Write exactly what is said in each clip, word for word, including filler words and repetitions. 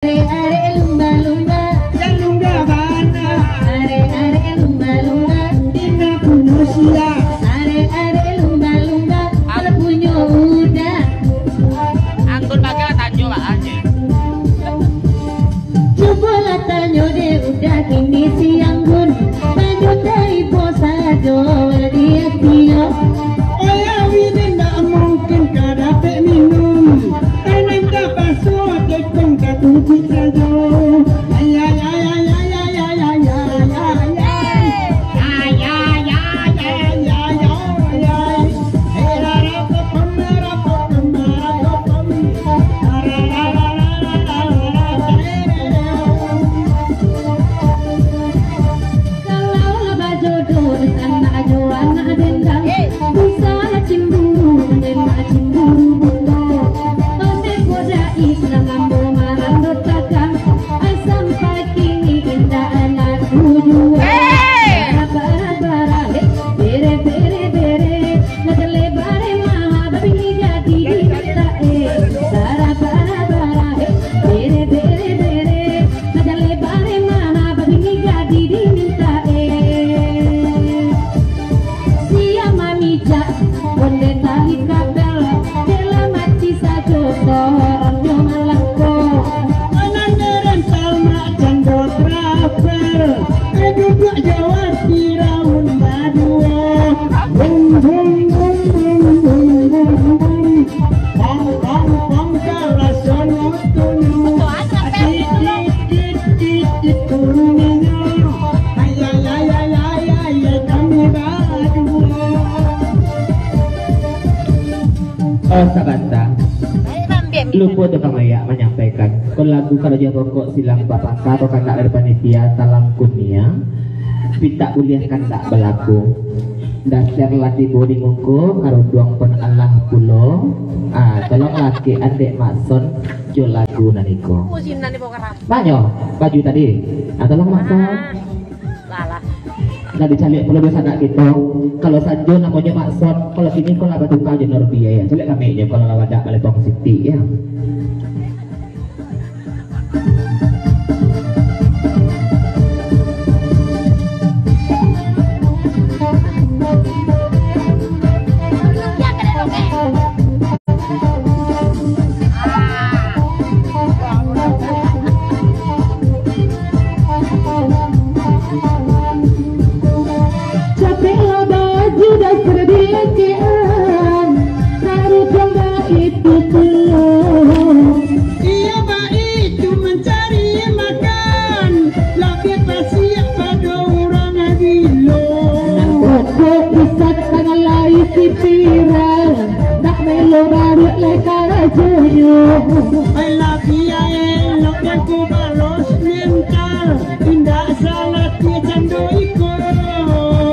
Arek-arek lumba-lumba, jan lumba bana. Arek-arek lumba-lumba, indak punyo sia. Arek-arek lumba-lumba, kalau punyo uda. Anggun bagai lah tanyo, Pak, anjing. Cubolah tanyo dek uda kini si Anggun. Tanyo taibo sajo lah di atio. Oya wini ndak mungkin ka dapek minum. Tanam ka paso, tekong ka tujuik sajo. Ay, ay, ay. Kalau lah bajodoh, anak jo anak dendam. Bisa lah cimburu, memang cimburu buto. Ondeh poda Islam ambo marando takam. Ai sampai kini indak laku juo. Hei! Bara-bara, hei, bere, bere, bere. Lah jaleh bare maha babini jadi dimintak, eh. Bara-bara, hei, bere, bere, bere. Lah jaleh bare maha babini jadi dimintak, eh. Sia mamijak ondeh tali kabel, dek lah mati sajo soronnyo malangko. Manang rental mak cando travel, eh, duduak jo Firaun baduo. Bum, bum, bum, bum, bum, bum, bum. Pang, pang, pang, karaso motonyo. Tit, tit, tit, tit, tit, turunnyo. Ay, ay, ay, ay, ay, ay, ay, kami baduo. Oh, sabanta. Lupo tu Kang Mayak manyampaikan. Ko lagu karajo pokok silang bapangka, ko kandak dari panitia Talang Kunia. Pitak buliah kandak balaku. Dasar lah tibo di muko, karuduang pun alah pulo. Ah, tolonglah kek andek Mak Son jo lagu nan iko. Banyo baju tadi. Ah, tolong Mak Son. Lah, lah. Lah dicaliak pulo doh sanak kito. Kalau sanjo namonyo Mak Son, kalau kini ko lah batuka jo Norbi, ya. Caliak kami jo kalau lah wadak balai pong siti, ya. Capeklah baju dasar dilekean, taruh janda itu pulo. Iyo, baitu mancari makan, labiah pasiak pado urang gilo. Pokok pusat tangah lai si viral, nak melo baruak lai karajonyo. Ai labiah elok den ku balos mental. Indak salah kecando iko.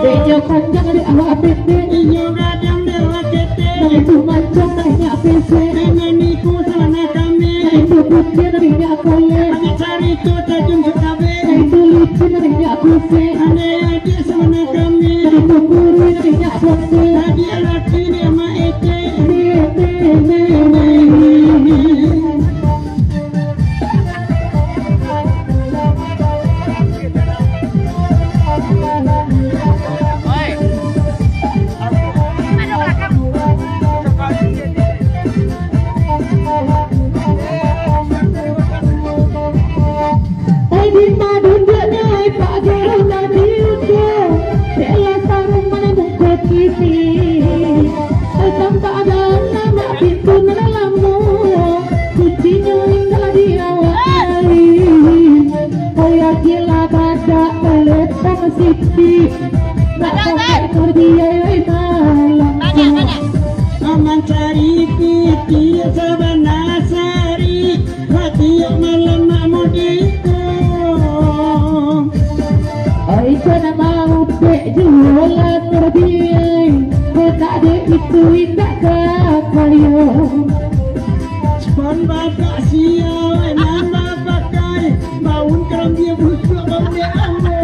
Inyo panjang dek awak pendek. Inyo gadang dek awak ketek. Nan itu mancang, nan inyo pesek. Nan iko sabana kami. Nan itu putiah, nan inyo kolek. Anak carito tajun sukabek. Nan itu licin, nan inyo kusek. Anak adiak sabana kami. Nan itu kuruih, nan inyo bonsek. Adiak laki dek amak etek. Dek, dek, dek, dek. Ai, di ma dundiaknyo, ai, Pak Guru nan diutuih, dek lah sarung manamuko kini. Ai, tampak ado anak pintu nan lamo, kuncinyo indak di awak lai. Ai, agiahlah badak balepang siti, nak pakai kurdi ai malam. Mancari piti sabana sari. Ratiok malam nak mudik ko. Ai, ko nak maupek juo lah terbiai. Ko tak dek itu indak ka kayo. Spon badak siau, nan bapakai baun karambia busuak, baun dek ambo.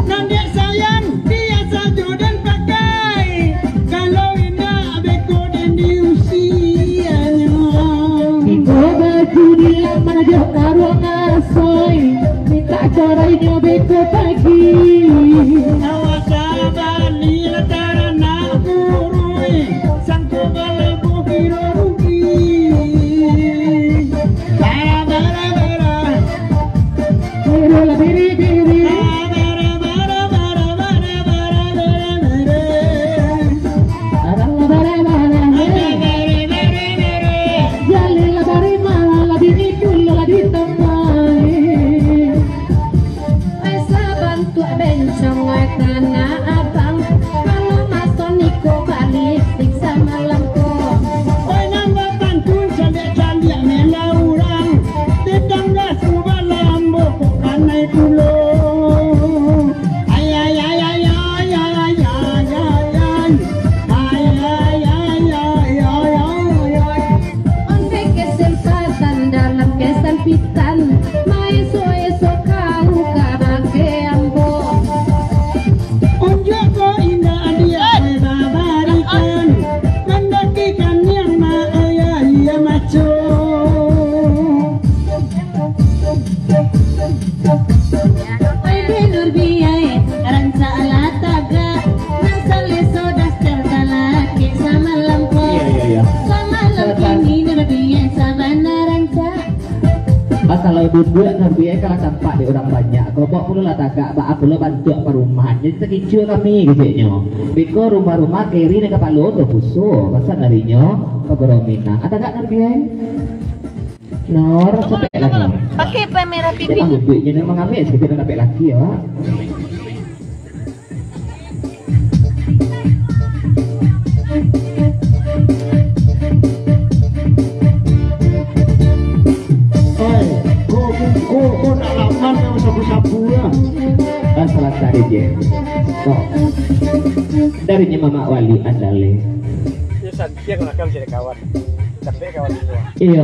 Nan dek sayang, biaso jo den pakai. Kalau indak, beko den di usianyo. Tigo baju dilamar jo karuang asoi, mintak carainyo beko pagi. Awak sabali lah taranak buruih, sangko balabuah kiro rugi. Bara, bara, bara. Kiro lah biri, biri. Bara, bara, bara. Bara, bara, bara. Jalin lah bari malah lah bini pulo lah ditamai. Esa bantuak bencong, ai tanah abang. Kalau maso niko baliak, siksa malam ko. Oi, nan bapantun caliak-caliak mela urang. Tetangga subalah ambo kok kanai pulo. Ai, ai, ai, ai. Ai, ai, ai, ai, ai. Ondeh kesempatan dalam kesampitan, maeso-eso kau kabake ambo. Unjuak ko indak adiak, oi babarikan, mandaki kaniang ma ayah iya maco. Oi, di Nurbiai, rancak lah tagak. Nan saleso daftar talakek samalam ko. Iya, iya, iya. Samalam kini Nurbiai sabana rancak. Ah, kalau duduak Nurbiai kalah tampak di urang banyak. Kobok pulo lah tagak, baa pulo bantuak parumahan. Jadi takicuah kami keceknyo. Beko rumah-rumah keri nan kapalo tu puso. Pasan arinyo, pagoro Minang. Ah, tagak Nurbiai. Nor, capek lah, Nor. Pakai pemera pipi. Jangan lupa, jangan mengambil, sedikit nak capek lagi, ya, Pak. Oi, ko, ko, ko, ko nak laman yang sapu-sapu, ya. Ah, salah cari je. Kok. Dari Nyi Mamak Wali Andale. Ya, santiang lah kan jadi kawan. Dapek kawan tu. Iyo.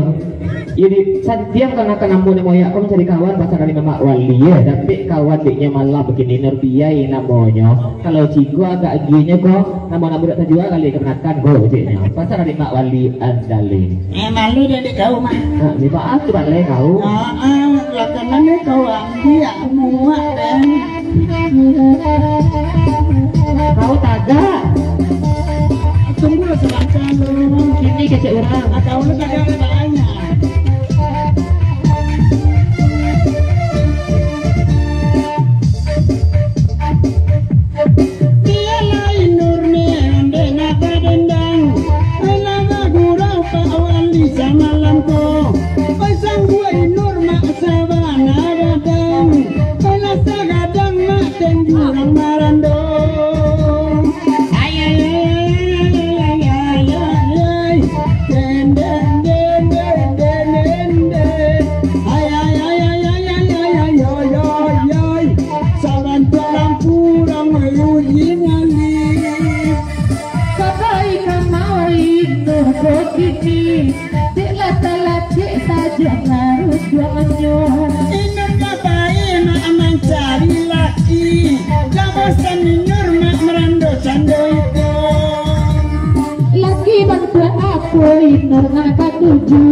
Jadi, santiang kan akan ambo namo yak ko mancari kawan, pasal dari Mamak Wali, ya. Dapek kawan dek nyo malam bakini, Nurbiai namonyo. Kalau cigo agak agihnyo ko, namo-namo dak tajual kali kabanakan ko, ceknyo. Pasal dari Mak Wali Andale. Eh, malu dek kau, Mak. Ah, ni maaf tu balai kau. Ah, ah, lah kanan ni kau ambiak muak, kan. Kau tagak. Tunggu lah sabanta dulu. Kini kecek urang. Atau lu tagak banyak. Bialah Inur ni ondeh nak badendang, nak bagurau Pak Wali samalam ko. Oi, sangguak Inur mak sabana gadang, oi, lah sagadang mak tenjurang marandong. Ay, ay, ay, ay. Den, den, den. Ay, ay, ay. Sabantuak lampu urang uji nyali. Sabai kamari Inur ko kini, dek lah talacek sajo larusuangnyo. Inur ka pai mak mancari laki, lah bosan Inur mak marando cando iko. Laki bantuak apo Inur nak katuju?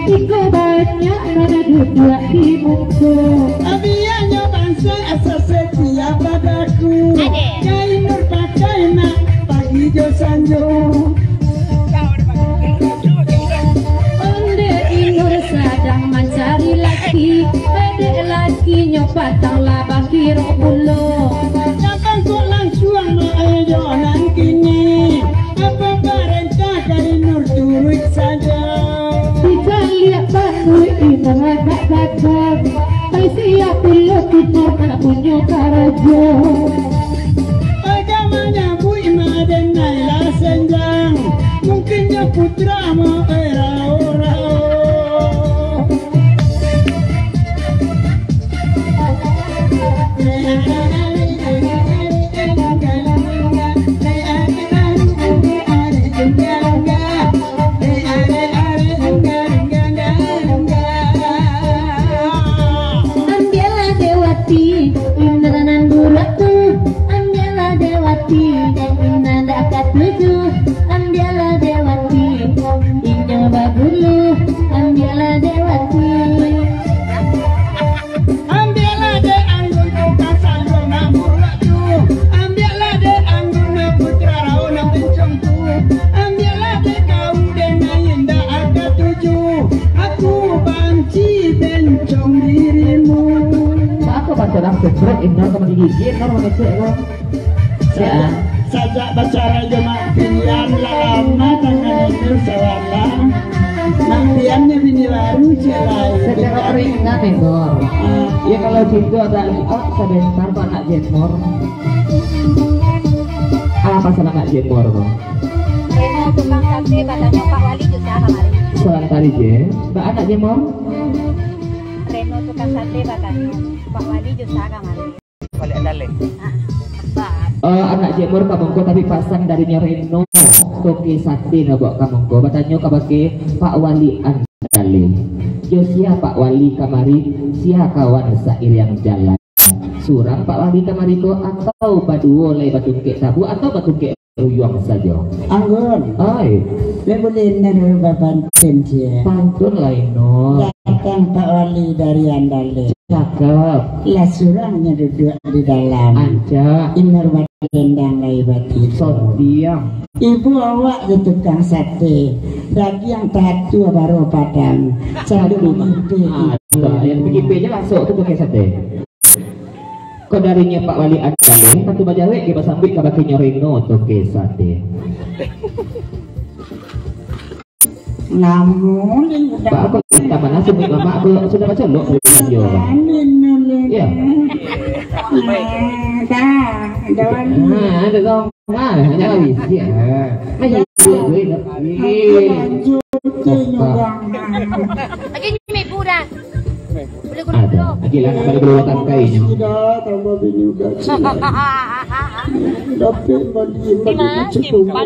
Iko banyak nan duduak di muko. Abianyo bansaik asa setia padaku. Ka Inur pakai nak pagi jo sanjo. Ondeh Inur sadang mancari laki, dek lakinyo patang lah bakiro pulo. Nan bangkok lansuang mak ajo nan kini. Apo parentah ka Inur turuik sajo. Dicaliak panuik Inur agak gadang. Pai siap pulo Inur nak punyo karajo. Oi ka manyabuik madenai lah senjang. Mungkinnyo putra mo, eh, rao-rao. Ambiaklah dek wati Bro, Indor sama gigi, Indor mangecek ko. Sajak, sajak bacarai jo Mak Pian lah lama tangan Indor sawalah. Mak Pian nyo bini baru cerai. Secara ringan, Indor. Ah. Ya, kalau cinta agak, oh, sebentar, Pak, nak jemur. Apa salah nak jemur, Bang? Reno tukang sate batanyo Pak Wali jo sia kamari. Salam tadi je, Bang, nak jemur. Reno tukang sate batanyo Pak Wali jo sia kamari. Wali Andaleh. Ah, apa? Eh, anak jemur ka mangko, tapi pasan darinyo Reno, toke sate nyo bao ka mangko. Batanyo kabake Pak Wali Andaleh. Jo sia Pak Wali kamari, sia kawan sairiang jalan. Surang Pak Wali kamari ko, atau baduo lai batungkek tabu, atau batungkek ruyuang sajo. Anggun. Oi. Lai buliah nyo dulu bapantun sia. Pantun lai no. Datang Pak Wali dari Andaleh. Cakep. Lah surang nyo duduak di dalam. Ancak. Indor badendang lai batido. Sondiang. Ibu awak di tukang sate. Dagiang tatua baru padam. Cadu mimpi. Aduh, yang pikir-pikir je masuk tu tukang sate. Ko darinyo Pak Wali Andaleh, tantu bajawek ge basambuik kabake nyo Reno toke sate. Namun, Pak, aku minta mana sumik mamak aku sudah bacolok dari video, Bang. Iya. Dah, dah. Ah, ada dong. Nah, hanya habis. Ya. Masih hidup gue. Lanjut, Bang. Lagi ni ibu dah. Ada. Lagi lah, kalau berurutan kainyo. Sudah, tambah bini udah. Dapat mandi, mandi cukup.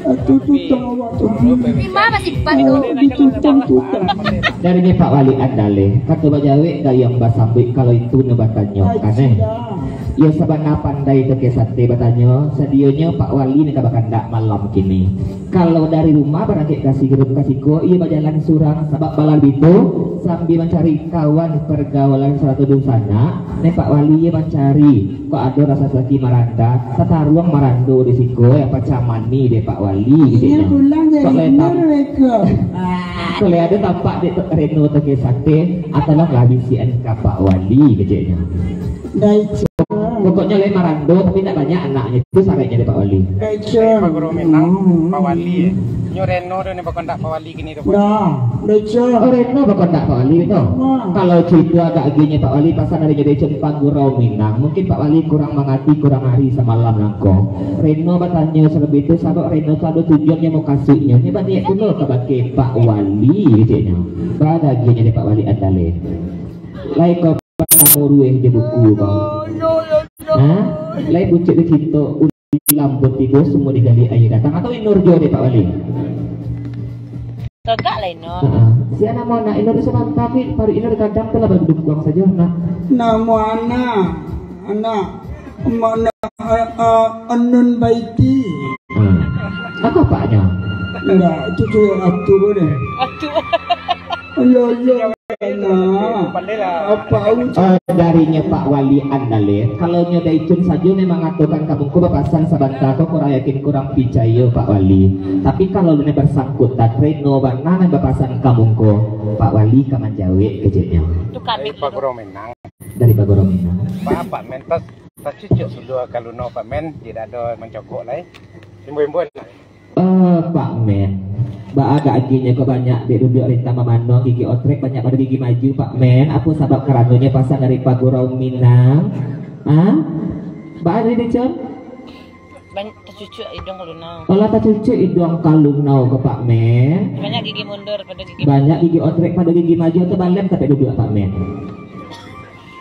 Aku tutang awak tu. Lima masih empat tu. Ditutang-tutang. Darinyo Pak Wali Andaleh, kato bajawek gayuang basambuik kalau itu nyo batanyo, kan, eh? Iyo sabana pandai toke sate batanyo, sadionyo Pak Wali nan ka bakandak malam kini. Kalau dari rumah barangkek ka si-, ka siko, iyo bajalan surang, sabab malam itu, sambia mancari kawan pargaulan sarato dunsanak, neh Pak Wali iyo mancari, kok ado rasa rasaki maranda, tataruang marando di siko, yo pacamani dek Pak Wali, keceknyo. Kok lai tam-, kok lai ado tampak dek Reno toke sate, atau lah bisiakan ka Pak Wali, keceknyo. Pokoknyo lai marando, tapi ndak banyak anaknyo. Itu sarangnyo dek Pak Wali. Dari Paguro Minang, Pak Wali. Nyo Reno tu ni bakondak Pak Wali kini tu, Pak. Dah, Reno. Oh, Reno bakondak Pak Wali tu. Kalau cerita agak agihnyo Pak Wali, pasan darinyo dari Paguro Minang. Mungkin Pak Wali kurang mangati, kurang hari samalam nangko. Reno batanyo salebih tu, sabab Reno tu ado tujuannyo, mukasuiknyo. Nyo baniaik pulo kabake Pak Wali, keceknyo. Baa agihnyo dek Pak Wali Andaleh. Lai ko Panamuruih jo buku ko. Ha? Lai bucek jo cinto, ulam pun tibo, sumua digali aia datang. Atau Inur jo dek Pak Wali? Gagak lah Inur. Ha. Sia namo anak Inur tu sabanta, tapi paruik Inur kadang tu lah badungkuang sajo, nak. Namo anak, anak, anak, eh, eh, Anun Baiti. Ha. Apo apaknyo? Indak, itu tu ratu ko deh. Ratu. Alah, alah. Nah, apa awak? Oh, darinyo Pak Wali Andaleh. Kalau nyo Daicun sajo nan mangatokan ka mungko bapasan sabanta ko, kurang yakin, kurang picayo Pak Wali. Tapi kalau nan basangkutan Reno bana nan bapasan ka mungko, Pak Wali ka manjawek keceknyo. Tu kami Dari Paguro Minang. Dari Paguro Minang. Pak, Pak Men, tas, tacucuk dulu ka Luno, Pak Men, tidak ada mancogok lai. Imbau-imbau lah. Eh, Pak Men, baa agak agihnyo ko banyak dek duduak rintang mamano, gigi otrek banyak pado gigi maju, Pak Men. Apo sabab karanonyo pasan dari Pagurau Minang? Ha? Baa tadi, Cun? Banyak tacucuk iduang ka lunau. Alah, tacucuk iduang ka lunau ko, Pak Men. Banyak gigi mundur pado gigi Banyak gigi otrek pado gigi maju, atau balem tapi duduak, Pak Men.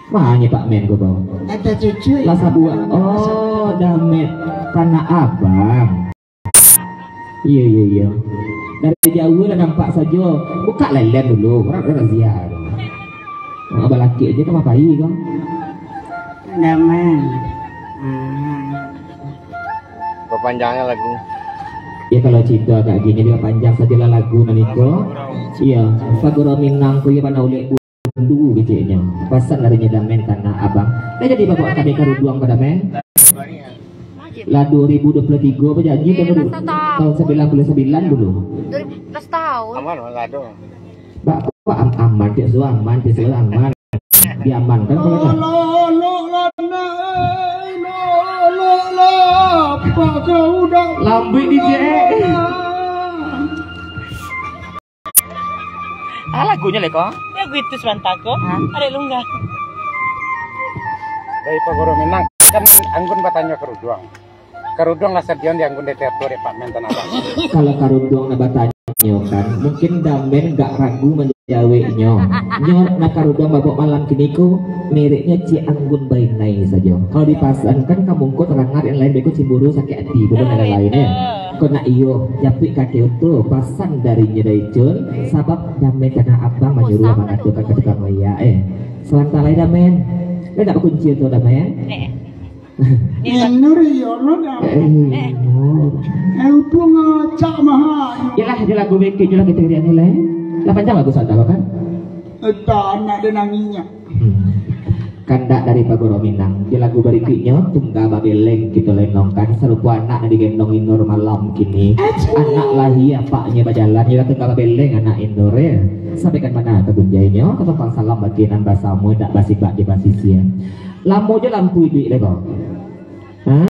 Manye Pak Men ko, Bang? Tacucuk. Lah sabuah. Oh, dah, Men. Kana abang. Iyo, iyo, iyo. Dari jauah lah nampak sajo. Bukak lelen dulu. Urang, urang razia. Ah, balakik aja ka mapai ko. Damai. Ah. Papanjanglah lagu. Ya, kalau cinta agak gini, dipapanjang sajalah lagu nan iko. Iya, Pagurau Minang ko, iya, panau lek. Dulu keceknyo. Pasan larinyo Damen Tanah Abang. Dah jadi babawa kami ka Ruduang ko, Damen? Lah dua ribu dua puluh tiga bajanji kan dulu. Tahun sembilan puluh sembilan dulu. Dua ribu empat belas tahun. Aman, aman, lah ada. Bak, bak am-, aman, tiap suah aman, tiap suah aman. Diamankan kalau dah. Pak Kaudang. Lambuik, D J. Ah, lagunyo lai ko? Lagu itu sabanta ko. Hah? Arek Lungga. Dari Pagoro Minang, kan Anggun batanyo karuduang. Karuduang lah sadion di Anggun di teater dek Pak Men Tanah Abang. Kalau karuduang nak batanyo kan, mungkin Damen gak ragu manjaweknyo. Nyo nak karuduang babok malam kini ko, mereknyo Cik Anggun Bainai sajo. Kalau dipasankan ka muko tarangar yang lain beko cemburu sakik ati, bukan ada lain, ya. Ko nak iyo, japuik kaki oto, pasan dari Nyo Daicun, sabab Damen Tanah Abang manyuruah mangatokan ka tukang mayak, eh. Sabanta lai, Damen. Lai nak bakunci oto, Damen? Eh. Inur iyo lo, Damen. Eh, Inur. Eh, utuh ngacak maha. Yalah, ado lagu bekek je lah kito riak ni lah, eh. Lah panjang lagu sabanta ko kan? Entah, anak dia nangisnya. Hmm. Kandak dari Pagoro Minang. Di lagu barikuiknyo, Tungga Babeleng kito lenongkan, sarupo anak nan digendong Inur malam kini. Anak lahia apaknyo bajalan, iyolah Tungga Babeleng anak Inur, ya. Sampaikan mano ka gunjainyo, ka tumpang salam bagi nan basamo, dak basibak jo basisia. Lamo jo lampu iduik lai ko. Ha?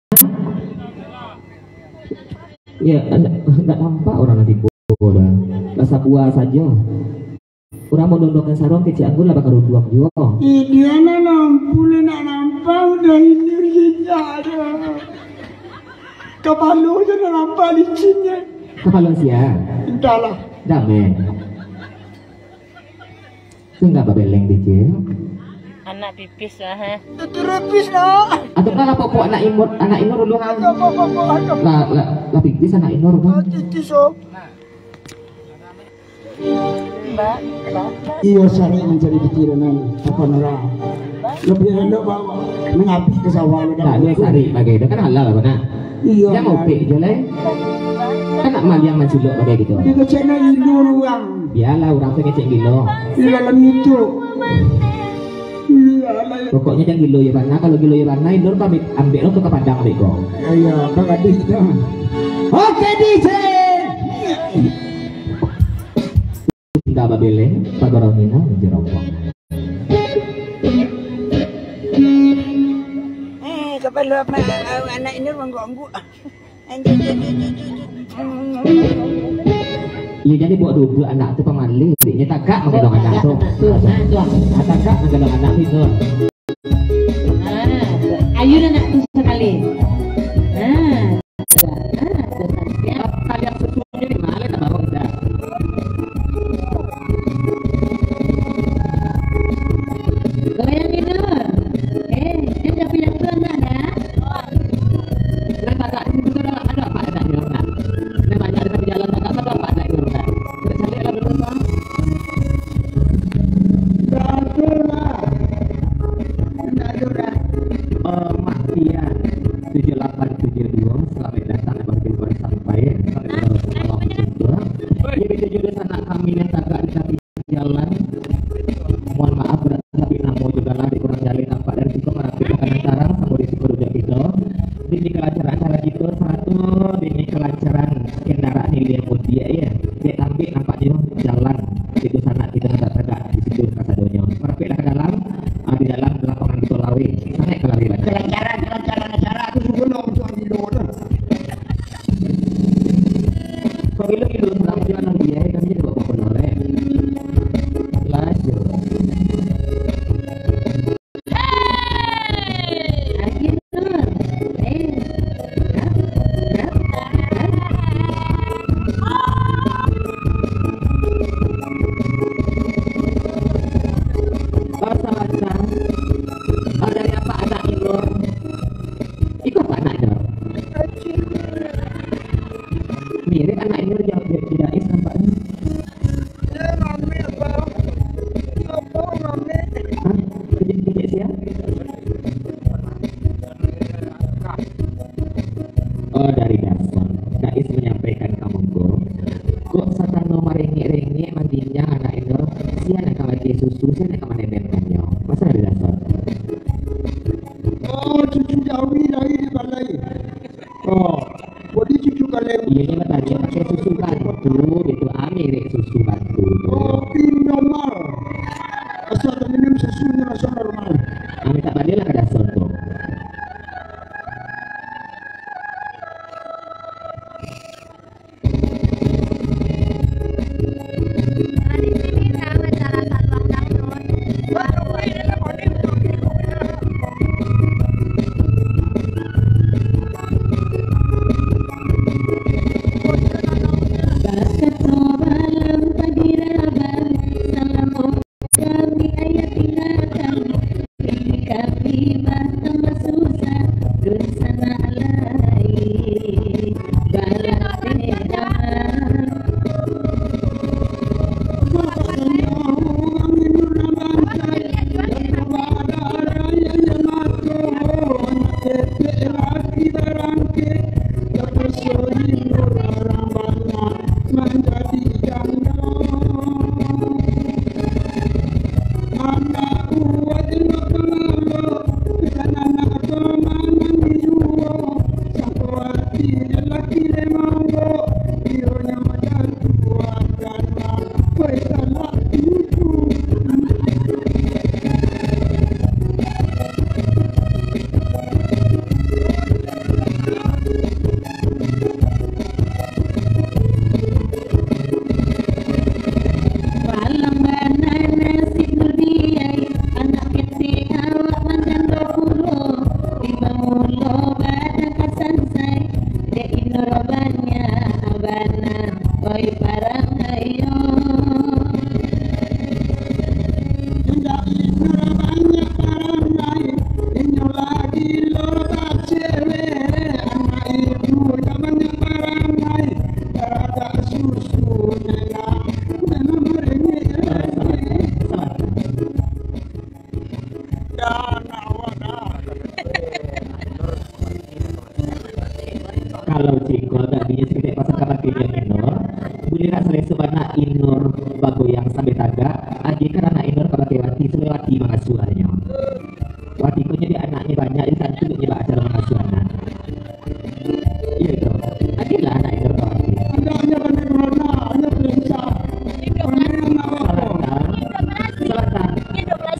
Ya, ndak, ndak nampak urang nan tibo dah. Lah sabua sajo. Urang mandondokan sarong kecek Anggun lah bakaruduang juo. Ih, dia nan ampun nak nampak udah ini rinyak dah. Kapalo je nak nampak licinnya. Kapalo sia? Entahlah. Damen. Tungga Babeleng, D J. Anak pipis lah, ha. Itu pipis lah. Atau kan lapok-lapok anak Inur, anak Inur dulu, ha. Lapok-lapok, lapok-lapok. Lah, lah, lah pipis anak Inur, kan. Ah, titis, oh. Iyo, sarik mancari pikiran, apa nurang. Lebih elok bawa mangapik ka sawah lo. Tak, dia sarik bagai tu kan halal apa nak? Iyo. Jangan opek je, leh. Kan nak maliang manculok bagai gitu. Dia kecek nak gilo urang. Biarlah urang tu ngecek gilo. Di dalam itu. Pokoknyo jangan gilo yo bana. Kalau gilo yo bana, Inur pamit ambek lo tu ka Padang ambek ko. Iyo, ka gadis tu. Oke, D J. Tungga Babeleng, Pagoro Minang, Jeroboam. Eh, kapalo anak Inur mangganggu. Iyo, jadi buek duduak anak tu pamaleh, diknyo tagak manggendong anak tu. Tagak, nah, tu. Ah, tagak manggendong anak tu, Inur. Ah, ayo anak tu sakali. Ah, tu. Ah, tu. Kalian susunyo di ma, nak bangun dah? Goyang, Inur. Eh, dia dah pindah tu anak dah. Nan tagak di situ tu dah ada apak dah di rumah. Nan banyak dah di jalan tagak, saba apak dah di rumah. Nak cari lah dulu, Bang. Satu lah. Nak dulu dah. Oh, Mak Tia, tujuh lapan tujuh dua, selamat datang di Bukit Sampai. Selamat datang di Bukit Sampai. Jadi, tujuh dua sanak kami nan tagak di tapi jalan. Mohon maaf, barang tapi namo jugalah dikurang jaleh tampak dari siko marapik makanan tarang samo di siko duduak kito. Demi kelancaran acara kito, sarato demi kelancaran kendaraan hilir mudiak, ya. Dek tambik nampaknyo jalan di dunsanak kito nan tagak di situ kasadonyo. Marapiklah ka dalam, ah, di dalam lapangan kito laweh. Sangaik ka laweh bana. Kelancaran, kelancaran acara tu sungguh lo untuak gilo tu. Kok gilo-gilo, salah aja nang dia, kami jadi bawa kono, eh. Laju. Hei! Akhirnya, eh, Ibarangke, tapaso inur urang banyak manjadi janda. Anak buah di Lokalalo, dan anak pamangan di juo, sangko ati laki lemanggo, iyo nyo dan tuan. Palang bana nasib Nurdiai, anak ketek awak manjando pulo, di bamulo badan kasansai, dek inur banyak bana. Oi parangai yo. Indak inur banyak parangai, inyo lagi lo bacewek, anak ibu dak banyak parangai, taragak susu nyo lah, nyo lah marengek. Kalau ciko tadi saketek pasan ka bakeh jo Inur, buliah nak saleso bana Inur bagoyang sambia tagak, agiahkan anak Inur ka bakeh Wati, supayo Wati mangasuahnyo. Wati ko nyo dek anaknyo banyak, jadi tantu nyo baa caro mangasuah anak. Iyo itu. Agiahlah anak Inur ka Wati. Anaknyo banyak baranak, anaknyo baranak. Sabanta. Sabanta.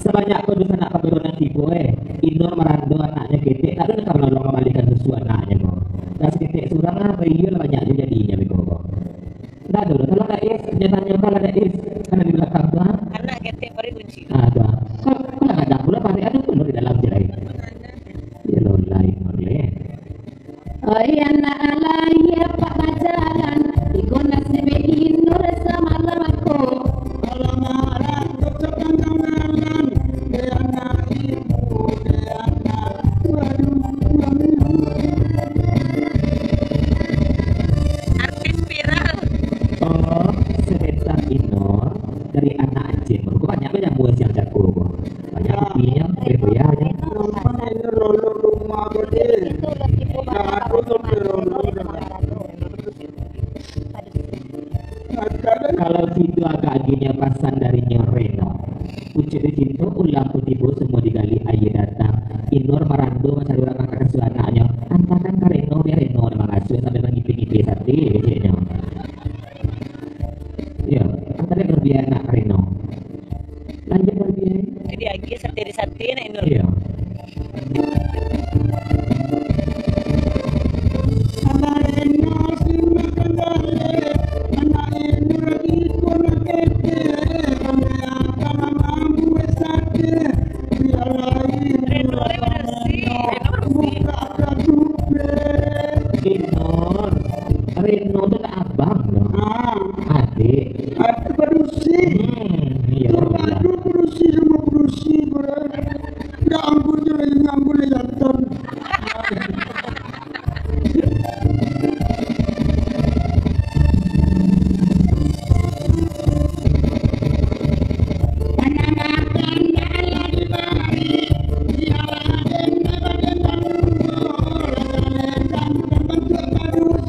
Sabanyak ko dunsanak paturunan tibo, eh. Inur marando anaknyo ketek, ndak ado nan ka manolong mambalikan susu anaknyo ko. Dah saketek surang lah, baiyo lah banyak juo jadinyo beko ko. Ndak ado lah, kalau ndak is, nyo tanyo kalau ndak is, kan di balakang tu, ha? Anak ketek paruik kunci. Ah, tu, ha. Kok, kok lah gadang pulo, paruik ado pulo di dalam sirai. Yo lah, Inur leh. Oi anak alah, iyo pak bajalan, iko nasib Inur samalam ko. Alamak, rang kocok kandang dalam, dek anak ibu, dek anak. Waduh, waduh. Artis viral. Oh, saketek Inur dari anak Aceh. Kok banyak, banyak buah siang jago ko. Banyak buktinyo, beribu ya, ya. Nampak ini rolor rumah gede. Nah, aku tuh rolor. Kalau situ agak agihnyo pas